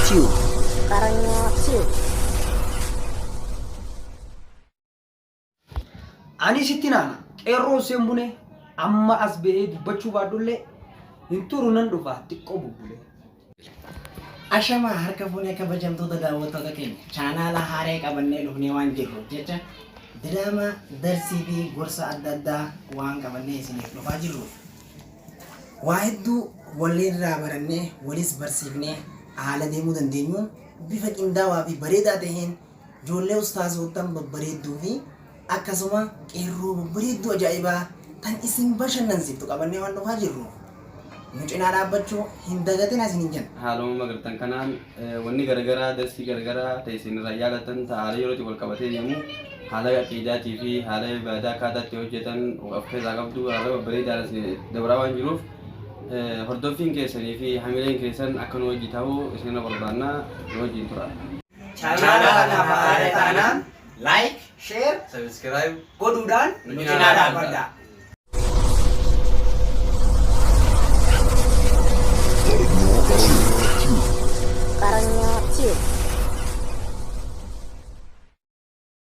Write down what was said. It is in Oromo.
Tube. Qaranyoo Tube. Ani sitti naana qeerroo Hussein Bunee amma as ba'ee dubbachuu baadhullee hin turu nan dhufa xiqqoo bubbulee. Ashamaa harka fuunee kabajamtoota daawwattoota keenya chaanaala haaree qabannee dhufnee waan jirruuf jecha diraamaa darsii fi gorsa adda addaa waan qabannee isiniif dhufaa jirruuf waa hedduu walirraa barannee walis barsiifnee haala deemuu dandeenyuun bifa qindaawaa fi bareedaa taheen Ijoollee ustaazoottan babbareedduu fi akkasuma qeerroo babbareedduu ajaa'ibaa tan isin bashannansiiftu qabannee waan dhufaa jirruuf nu cinaa dhaabbachuu hin dagatinaa isiniin jenna. Haaluma agartan kanaan wanni garagaraa darsii garagaraa ta isin irraa jaalatan ta haala yerootiin wal qabatee deemu haala aqiidaatii fi haala ibaadaa akkaataa itti hojjetan of keessaa qabdu haala babbareedaan isin dabraa waan jiruuf hordoffiin keessanii fi hamileen keessan akka nu wajji ta'u isinirra barbaanna nu wajjiin tura. Chaanaala kanaaf haaraa taanaan like, share, Subscribe godhuudhaan nu nu cinaa cinaa dhaabbadhaa. dhaabbadhaa.